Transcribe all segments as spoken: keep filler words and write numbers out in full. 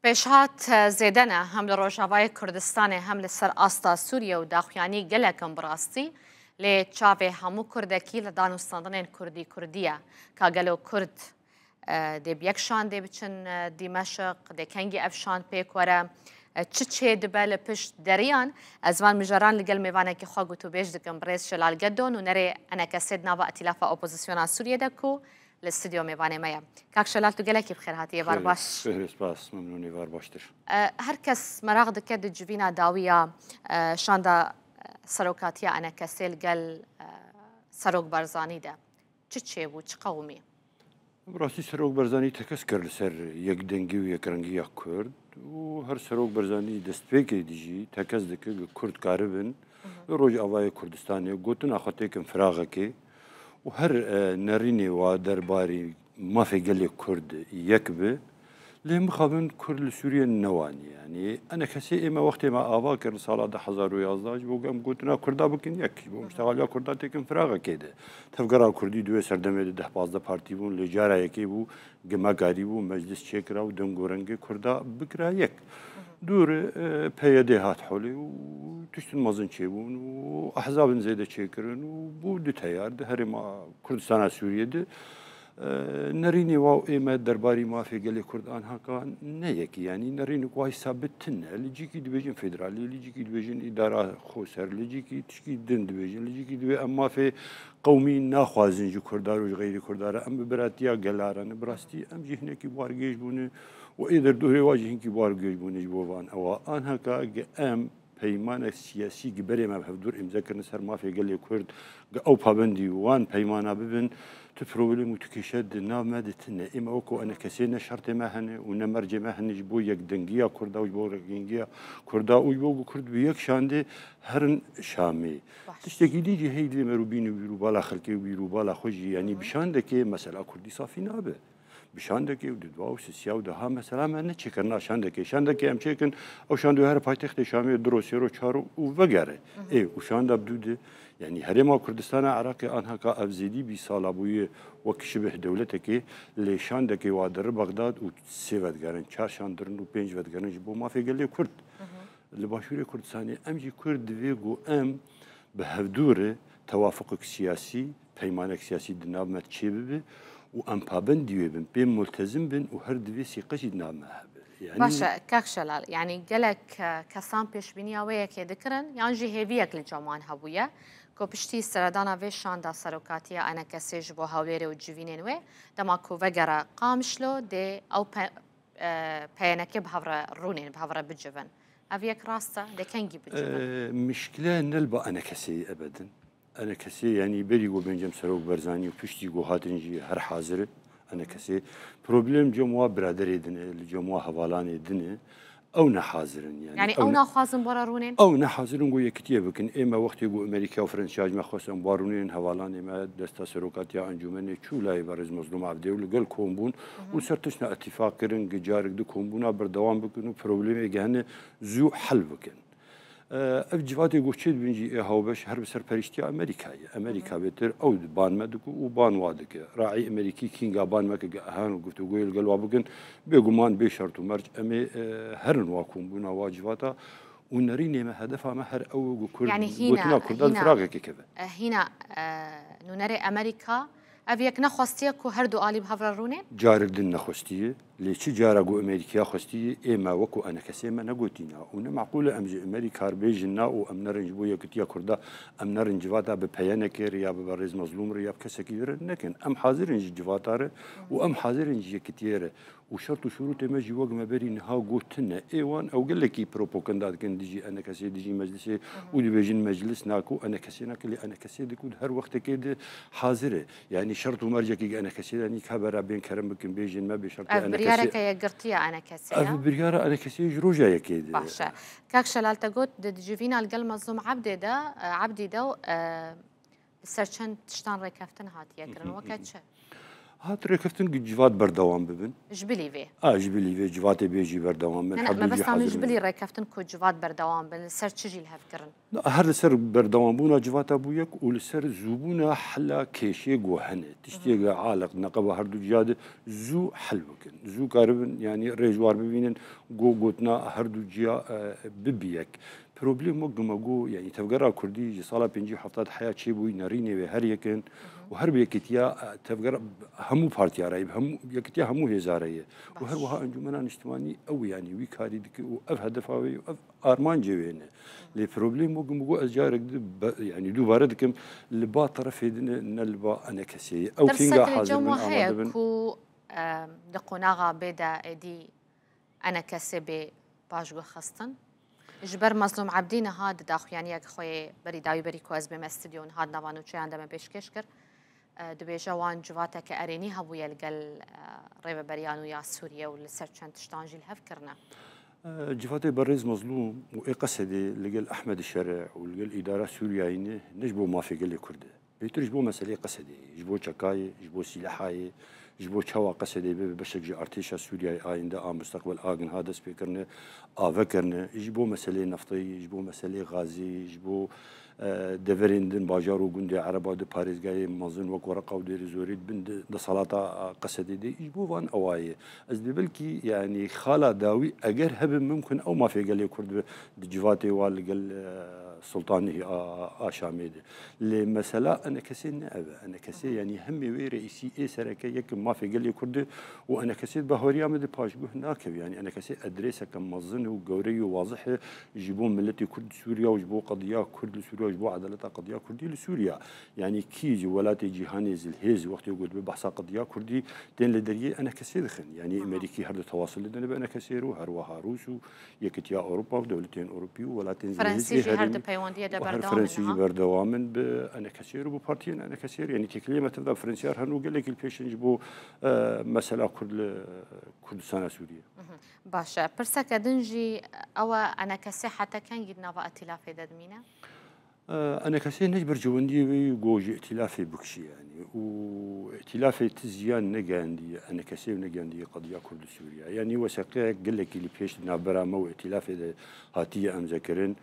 Pêşhat, e, zêde ne, hem li Rojavayê Kurdistanê hem li ser asta Sûriye û daxuyanî gelek in bi rastî, lê çavê hemû Kurdekî li danûstandinên Kurdî Kurdî ye. Ka gelo Kurd, e, dê bi yek şandê biçin, e, Dîmeşq, dê kengî ev şand pêk were, e, çi çê dibe li pişt deriyan? Ez van mijaran li gel mêvanekî xwe gotûbêj dikim, birêz Şelal Gedo, nûnerê enekesê di nava Îtîlafa Opozisyona Sûriyê de ku li stûdyo mêvanê me ye. Kak Şelal, tu gelekî bi xêr hatî, êvar baş. Xêr, spas, memnûn, êvar baştir. E, her kes meraq dike di civîna dawî ya, e, şanda, e, serokatiya enekesê li gel, e, Serok Barzanî de çi çêbû, çi qewimî? Bi rastî Serok Barzanî tekez kir li ser yekdengî û yekrengiya Kurd û her Serok Barzanî destpêkê dijî tekez dike ku Kurd karibin li Rojavayê Kurdistanê gotina xwe têkin firaxekê û her, e, nerînê wa derbarî mafê gelê Kurd yek bi. Lê mixabin Kurd li Sûriye newanî. Yanî enekesê ê me wextê me ava kir li sala du hezar û yazdeh ji bo ku em gotina Kurda bikin yek. Ji bo muştexaliya Kurda têkin firaxekê de. Tevgera Kurdî di wê serdemê de deh pazdeh partî bûn, lê cara yekê bû, ku me karîbû meclis çêkira û deng û rengê Kurda bikira yek. Dûr, e, P Y D hat holê û tiştin mezin çêbûn û ehzabin zêde çêkirin û bû du teyar di herêma Kurdistana Sûriyê de. E, nerînê wa û ê me derbarî mafê gelê Kurd anhaka ne yekî, yanî nerînê ku ay sabit tune. Li cîkî dibêjin federalî, li cîkî dibêjin îdara xoser, li cîkî tişkî din dibêjin, li cîkî dibê em mafê qewmî naxwazin ji Kurda û ji xeyrî Kurda re, em bi biratiya gela re ne. Bi rastî em jî hinekî wargêj bûne û ê derdorê wa jî hinkî wargêj bûne ji bo van ewa. Anhaka ge em peymanek siyasî gi berê me bi hevdûr îmze kirine ser mafê gelê Kurd, gi ew pabendî wan peymana bibin, tu problem û tu kêşe di nav me de tune. Ê me weko enekesê ne şertê me hene û ne mercê me hene ji bo yekdengiya Kurda û ji bo rekengiya Kurda û ji bo ku Kurd bi yek şandê herin Şamê. Baş. Tiştekî din jî hey divê me rû bîn û bîr û bala xelkê û bîr û bala xwe jî, yanî bi şandekê mesela Kurdî safî nabe. Bi şandekê û di dua û sisiya û daha mesela me neçêkirina şandekê. Şandekê em çêkin, ew şandoya here paytextê Şamê du ro, sê ro, çar ro û vegere. Ê, û şanda bi dû de, yanî Herêma Kurdistana Iraqê anhaka ev zêdî bîst sala bûye wek şibih dewletekê, lê şandekê wa diri Bexdad û sê vedigerin, çar şand dirin û pênc vedigerin ji bo mafê gelê Kurd. Li Başûrê Kurdistanê em jî Kurd divê ku em bi hevdû re tewafuqek siyasî, peymanek siyasî di nav me çê bibe û em pabendî wê bin, pê multezim bin û her divê sîqe jî di nav me hebe. Yanî Baş e, Kak Şelal, yanî gelek, e, kesan pêşbîniya wê yekê dikirin, yan jî hêviyek li cem wan hebûye, ku piştî seredana vê şanda serokatiya enekesê ji bo Hewlêrê û civînên wê, dema ku vegere Qamişlo, dê ew pe-, e, P Y N K bi hev re rûnên, bi hev re bicivin. Ev yek rast e, dê kengî bicivin? E, mişkile ne li ba enekesê ye ebedin. Enekesê, yanî berî ku bên cem Serok Barzanî û piştî ku hatin jî her hazir e. Enekesê problem cem wa biraderê din e, li cem wa hevalanê din e. Ew ne hazir in, yanî Yanî ew ew ne naxwazin bo re rûnên? Ew ne hazir in ku yekitiyê bikin. Ê me wextê ku Amerîka û Fransa ji me xwestin ba rûnên hevalanê me desta serokatiya encûmenê çû layê Berêz Mezlûm Evdê û li gel kom bûn û ser tiştna îtîfaq kirin, gi carek di kombûna berdewam bikin û problemê gehine zû hel bikin. Ev civatê ku çê dibin jî ê hawbeş her bi serperiştiya Amerîkayê. Amerîka bêtir ew di ban me dike û ban wa dike. Raî Amerîkî kînga ban me ke ehan û guftûgoyê li gel wa bikin, bêguman bê şert û merc em ê, e, herin wa kombûna wa civata û nerînê me, hedefa me her ew e ku Kurd Yanî hîna, gotina Kurda di hîna, firaqekê keve. e, hîna, e, nûnerê Amerîka ev yek nexwestiye ku her du alî bi hev re rûnên? Carek din nexwestiye. Lê çi cara ku Amerîkaya xwestiye, ê me wekû enekesê me negotîna. Û ne meqûl e em ji Amerîka re bêjin na û em nerin ji bo yekitiya Kurda, em nerin civata bi peyenekê re ya bi Berêz Mezlûm re ya bi kesekî din re nekin. Em hazir in ji civata re û em hazir in ji yekitiyê re. Û şert û şurûtê me jî wek me berî niha got tune. Ê wan ew gelekî propaganda dikin dijî enekesê, dijî meclisê û dibêjin meclis nake û enekesê nake, lê enekesê dike û di her wextekê de hazir e. Yanî şert û mercekî enekesê de nîka bera bên kerem bikin, bêjin me bê şertê Ev enekesê. Biryareke yekgirtiya enekesê ya? Ev biryara enekesê ji roja yekê de. Baş e. Kak Şelal, te got di civîna li gel Mezlûm Ebdê de, e, Ebdî de, e, li ser çend tiştan rêkeftin hatiye kirin. Weke çi? Hat rêkeftin ku civat berdewam bibin. Ji bilî vê. A, ji bilî vê civatê bê jî berdewam bin. Ne, ne, her du cî mebesta min ji hazir bilî bin. Rêkeftin ku civat berdewam bin, li ser çi jî li hev kirin? Her li ser berdewambûna civata bû yek û li ser zûbûna hela kêşê ku hene. Tiştê Hı hı. Ge aliq neqeba her du ciya de zû hel bikin. Zû karibin, yanî rêjwar bibînin, ku gotina her du ciya, e, bibi yek. Problem wek ku me got, yanî tevgera kurdî ji sala pêncî û hefta de heya çêbûyî, nerînê wê her yek in û her bi yekîtiya, e, tevgera hemû partiya re ye, hemû, yekîtiya hemû hêza re ye. Û her Baş. Wiha Encûmena Niştimanî ew, yanî wî karî dike û ev hedefa wê ye û ev armancê wê ne. Lê problem wek ku me got, ez carek di be-, yanî dubare dikim, li ba terefê din e, ne li ba enekesê ye. Ew kênga hazir bin, amade bin. Tirsekê li cem we heye ku, e, di qonaxa bê de êdî enekesê bê paşguh xistin. Ji ber Mezlûm Ebdî niha di daxuyaniyek xwe yê berî dawî berî ku ez bême stûdyo niha di nava nûçeyan de me pêşkêş kir. E, dibêje wan civateke erênî hebûye li gel, e, rêveberiya nû ya Sûriye û li ser çend tiştan jî li hev kirine. E, civatê berêz Mezlûm û ê Qesedê li gel Ehmed Şere û li gel îdara Sûriyeyê ne, ne ji bo mafê gelê Kurd e. Bêtir ji bo meseleyê Qesedê ye, ji bo çeka ye, ji bo sîleha ye, ji bo çawa Qesedê bibe beşek ji artêşa Sûriyeyê ayînde a mustaqbel a ginha dest pê kirine, a vekirine, ji bo meseleyê neftê ye, ji bo meseleyê gazê ye, ji bo, e, deverên din, bajar û gundê Ereba di parêzgahê mezin wek Wereqa û Dêrê Zorê di bin de-, desalata, a, Qesedê de, ji bo van ewa ye. Ez dê belkî, yanî xala dawî eger hebe mimkun ew mafê gelê Kurd bi di civatê wa li gel, e, Sultanê a, a, a Şamê de. Lê mesela enekesê ne ev e. Enekesê, yanî hemê wê reîsî ê sereke yek mafê gelê Kurd e û enekesê di bahweriya min de paşguh nakeve. Yanî enekesê edrêseke mezin û gewre û wazih e ji bo miletê Kurd li Sûriya û ji bo qediya Kurd li Sûriya û ji bo edaleta qediya Kurdî li Sûriya. Yanî kî ji welatê cîhanê zilhêz wextê ku dibe behsa qediya Kurdî tên li deriyê enekesê dixin. Yanî Aha. Amerîkî her du tewasul didine bi enekesê re û her wiha Rûs û Yekîtiya Ewropa û dewletên Ewropî û welatên Fransî zilhêzê jî her herêmî di peywendiyê de û her berdewam Fransî in, jî ha? Berdewam in bi enekesê re, bi partiyên enekesê re. Yanî têkiliyê me tev de Fransiyar hene û gelekî li pêş in ji bo, e, mesela Kurd li Kurdistana Sûriyê. Mhm. Baş e. Pirseke din jî ew e, enekesê heta kengî di nava îtîlafê de dimîne? E, enekesê ne ji berjewendiyê wê ku ji îtîlafê bikişî, yanî, û îtîlafê ti ziyan negehandiye enekesê û negehandiye qediya Kurd û Sûriya. Yanî, weseqeyek gelekî li pêş di navbera me û îtîlafê de hatiye emzekirin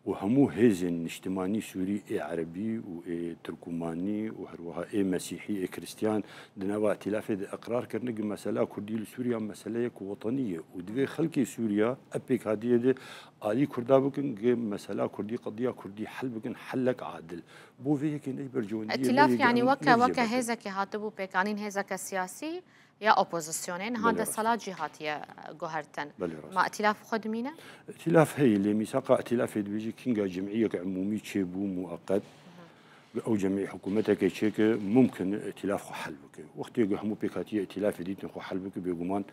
û hemû hêzên niştimanî Sûrî, ê Erebî û ê Tirkûmanî û her wiha ê Mesîhî, ê Kristiyan di nava îtîlafê de iqrar kirine ku mesela Kurdî li Sûriya meseleyek wetenî ye û divê xelkê Sûriya ev pêkhatiyê de alî Kurda bikin, ku mesela Kurdî, qediya Kurdî hel bikin, helek adil. Bo vê yekê ne ji berjewendiyê me Îtîlaf, yê, yanî yanî weke, ne ji weke cem me. Hêzekê hatibû pêkanîn, hêzeke siyasî ya opozisyonê, niha Belê, rast. Desalat jî hatiye guhertin. Belê, rast. Ma îtîlaf xwe dimîne? Îtîlaf heye, lê mîsaqa îtîlafê dibêje kînga cemîyek umûmî çêbû, mueqet. Ew cemî hikûmeteke çêke mumkin îtîlaf xwe hel bike. Wextê ku hemû pêkhatiye îtîlafê dîtin xwe hel bike, bêguman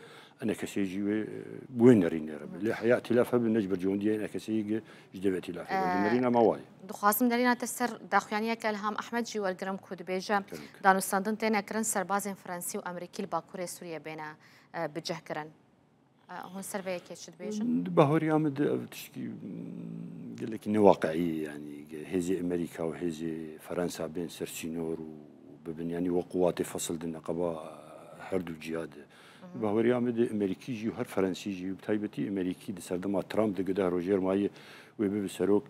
enekesê jî wê, bi wê nerînê re be. Lê heya îtîlaf hebe ne ji berjewendiyê enekeseyî ge ji devê îtîlafê be. Ee, Nerîna me wa ye. Dixwazim nerîna te ser daxuyaniyeke Ilham Ehmed jî wergirim ku dibêje, Tabii ki. Danûstandin têne kirin serbazên Fransî û Amerîkî li Bakurê Sûriyê bêne, e, bicihkirin. E, hûn ser vê yekê çi dibêjin? Di bahweriya min de ev tişkî, mm, gelekî ne waqiî ye, yanî ge hêzê Amerîka û hêzê Fransa bên ser sînor û bibin, yanî wek quwatê fesil di neqeba her du ciya de. Di bahweriya min de Amerîkî jî û her Fransî jî, bi taybetî Amerîkî di serdema Trump de gede Roger Mayî wê bibe serok,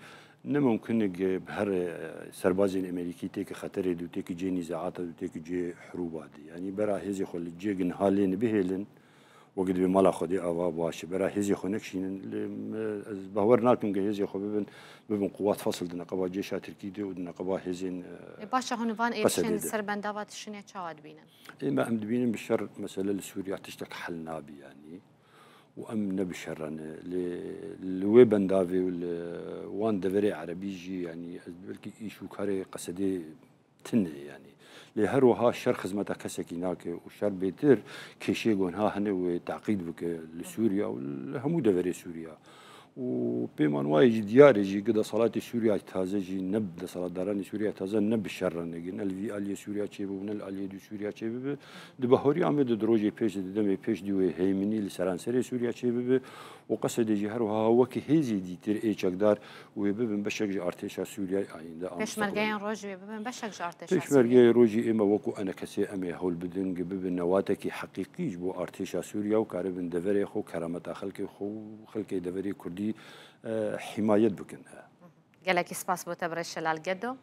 ne mumkin e ge bi her, e, serbazên Amerîkî têke xeterê de û têke cihê nîzaata de û têke cihê hirûba de. Yanî bera hêzê xwe li cihê ginha lê nebihêlin, Wekî divê mala Xwedê ava baş e. Bera hêzê xwe nekişînin. Lê me, ez bawer nakim ge hêzê xwe bibin, bibin quwat fesil di neqeba cêşa Tirkî de û di neqeba hêzên, e, Ê, baş e, hûn van êrişên Qesedê li de. Ser bendava tiştine çawa dibînin? Ê, me em dibînin bi şer mesele li Sûriya tiştek hel nabî yanî. Û em ne bi şer re ne. Lê li wê bendavê û li wan deverê erebî jî yanî ez belkî îş û karê Qesedê tune, yanî. Lê her wiha şer xizmeta kesekî nake û şer bêtir kêşeyê gonha hene wê teqîd bike li Sûriya û li hemû deverê Sûriya. û pêman wayê jî diyar e jî ku desalatê Sûriya taze jî ne, desalatdaranê Sûriya taze ne bi şer re negin, ne li vî aliyê Sûriya çêbû, ne li aliyê dû Sûriya çêbibe. Di bahorî Amedê di rojê pêş de, di demê pêş de wê heyminî li seranserê Sûriya çêbibe û Qesedê jî her wiha wekî hêzê dîtir ê çekdar wê bibin beşek ji artêşa Sûriya ayînde a Pêşmergeyên Rojî wê bibin beşek ji artêşa Sûriya. Pêşmergeyê Rojî ême wekû enekesê em ê hewl bidin ku bibin newatekî heqîqî ji bo artêşa Sûriya û karibin deverê xwe, kerameta xelkê xwe û xelkê deverê Kurdî, e, himayet bikin. Gelekî spas bo te birêz Şelal Gedo.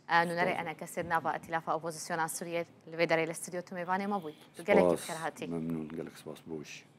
E, nûnerê enekesê di nava Îtîlafa Opozisyona Sûriyê li vê derê li stûdyo tu mêvanê me bûyî. Tu gelekî bi xêr hatî. Memnûn, gelek spas bo jî.